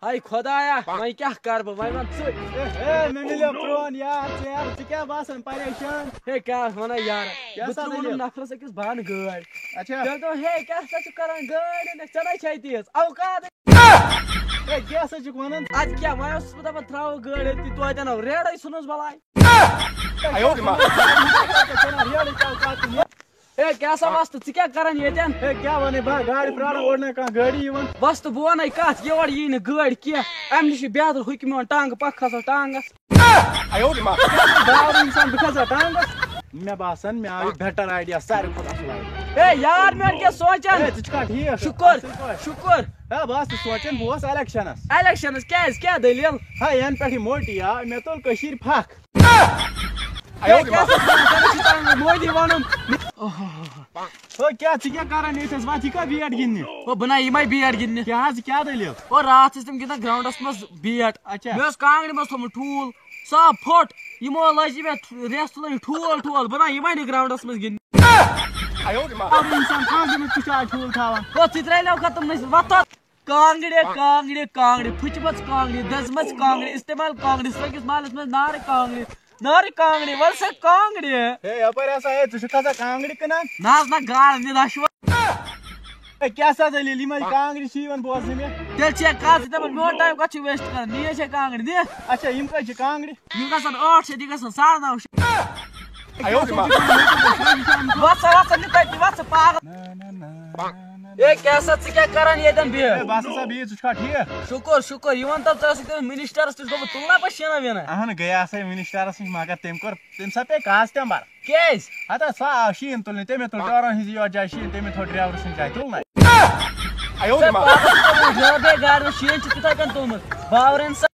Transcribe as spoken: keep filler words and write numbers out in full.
ہاے خۄدایا، وۄنۍ کیٛاہ کَرٕ بہٕ؟ وۄنۍ وَن ژٕ۔ اے، اے، مےٚ مِلیو پرٛون یار، ژٕ یار، ژٕ کیٛاہ باسان پریشان؟ ہے، کیٛاہ وَنان یار؟ کیٛاہ بہٕ سا ترٛووُم دٔلیٖل؟ نفرَس أکِس بَنٛد گٲڑۍ۔ اچھا۔ تٔمۍ دوٚپ، ہے، کیٛاہ سا چھُکھ کَران گٲڑۍ أنِتھ؟ ژےٚ نَے چھے تیٖژ اوقات۔ اے، کیٛاہ سا چھُکھ وَنان؟ اَدٕ کیٛاہ، وۄنۍ اوسُس بہٕ دَپان ترٛاوو گٲڑۍ أتھی، توتہِ اَنو ریڈَے ژھٕنُس بَلاے۔ ہے، کیٛاہ سا وۄستہٕ، ژٕ کیٛاہ کران ییٚتٮ۪ن؟ ہے، کیٛاہ وَنَے بہٕ؟ گاڑِ پرٛاران، اورٕ نہ کانٛہہ گٲڑی یِوان۔ وۄستہٕ، بہٕ وَنَے کَتھ، یور یی نہٕ گٲڑۍ کینٛہہ۔ اَمہِ نِش چھِ بہتر ہُہ کہِ میون ٹانٛگہٕ پَکھ کھسو ٹانٛگَس۔ باورٕ اِنسان، بہٕ کھسا ٹانٛگَس۔ مےٚ باسان، مےٚ آو یہِ better idea، ساروی کھۄتہٕ اَصٕل idea۔ ہے یار، میون کیٛاہ سونٛچان؟ ہے، ژٕ چھُکھا ٹھیٖک؟ شُکُر، اَصٕل پٲٹھۍ؟ شُکُر۔ ہے، بہٕ ہسا سونٛچان، بہٕ اوسُس electionس۔ Electionس کیٛازِ؟ کیٛاہ دٔلیٖل؟ ہے، یَنہٕ پٮ۪ٹھ یہِ موٹی آو، مےٚ توٚل کٔشیٖرِ پھَکھ۔ ہے، کیٛاہ سا چھُ تۄہہِ مودی وَنُن؟ ہو، کیٛاہ، ژٕ کیٛاہ کران ییٚتہِ حظ؟ وَتھ یہِ کَتھ بیٹ گِنٛدنہِ؟ او، بہٕ نہ یِمَے بیٹ گِنٛدنہِ۔ کیٛاہ حظ، کیٛاہ دٔلیٖل؟ او، راتھ ٲسۍ تِم گِنٛدان گراوُنٛڈَس منٛز بیٹ۔ اچھا۔ مےٚ اوس کانٛگرِ منٛز تھوٚمُت ٹھوٗل، سُہ آو پھوٚٹ۔ یِمو لٲج مےٚ ریس تُلٕنۍ ٹھوٗل، ٹھوٗل۔ بہٕ نہ یِمَے نہٕ گراوُنٛڈَس منٛز گِنٛدنہِ۔ اَدٕ اِنسان کانٛگرِ منٛز کُس چھُ آز ٹھوٗل تھاوان؟ او، ژٕ تہِ رَلٮ۪و کھا تِمنٕے سۭتۍ؟ وۄتھ تھوٚد۔ کانٛگرِ، کانٛگرِ، کانٛگرِ، پھٕچمٕژ کانٛگرِ، دٔزمٕژ کانٛگرِ، استعمال کانٛگرِ، سٲنِس محلَس منٛز نارٕ کانٛگرِ، نارٕ کانٛگرِ، وَل سا کانٛگرِ۔ ہے، یَپٲرۍ ہسا، ہے، ژٕ چھُکھ آسان کانٛگرِ کٕنان؟ نہ حظ، نہ، گاڈ نہِ دَچھوٕ۔ ہے، کیٛاہ سا دٔلیٖل؟ یِمَے کانٛگرِ چھِ یِوان بوزنہٕ مےٚ۔ تیٚلہِ چھِ یہِ کَتھ، ژٕ دَپان، میون ٹایم کَتھ چھُ waste کَران؟ نِیے چھے کانٛگرِ، دِ۔ اچھا، یِم کَتہِ چھِ کانٛگرِ؟ یِم گژھن ٲٹھ شیٚتھ، یہِ گژھن ساڑ نَو شیٚتھ۔ وَسا، وَسا، نِتھ تَتہِ، وَسا، پاگل۔ ہے، کیٛاہ سا، ژٕ کیٛاہ کران ییٚتٮ۪ن بِہِتھ؟ ہے، بس ہسا بِہِتھ، ژٕ چھُکھا ٹھیٖک؟ شُکُر، شُکُر۔ یہِ وَن تہٕ، ژٕ ٲسٕکھ تٔمِس منسٹرس نِش گوٚمُت تُلنہ پَتہٕ شیٖنہ ویٖنہ؟ اہن، گٔیاس ہے منسٹرس نِش، مگر تٔمۍ کوٚر، تٔمۍ سا پیٚیہِ کاستٮ۪مبر۔ کیٛازِ؟ ہتا سا آو شیٖن تُلنہِ، تٔمۍ تُل ٹٲرن ہٕنٛزِ یوت جایہِ شیٖن، تٔمۍ تھوٚو ڈرایورٕ سٕنٛزِ جایہِ تُلنَے۔ ہے، پاگل، ژٕ کوٚرُتھ ڈرایور بیٚیہِ گاڑِ منٛز، شیٖن چھُ تِتھَے کٔنۍ تُلمُت۔ باورٕ اِنسان۔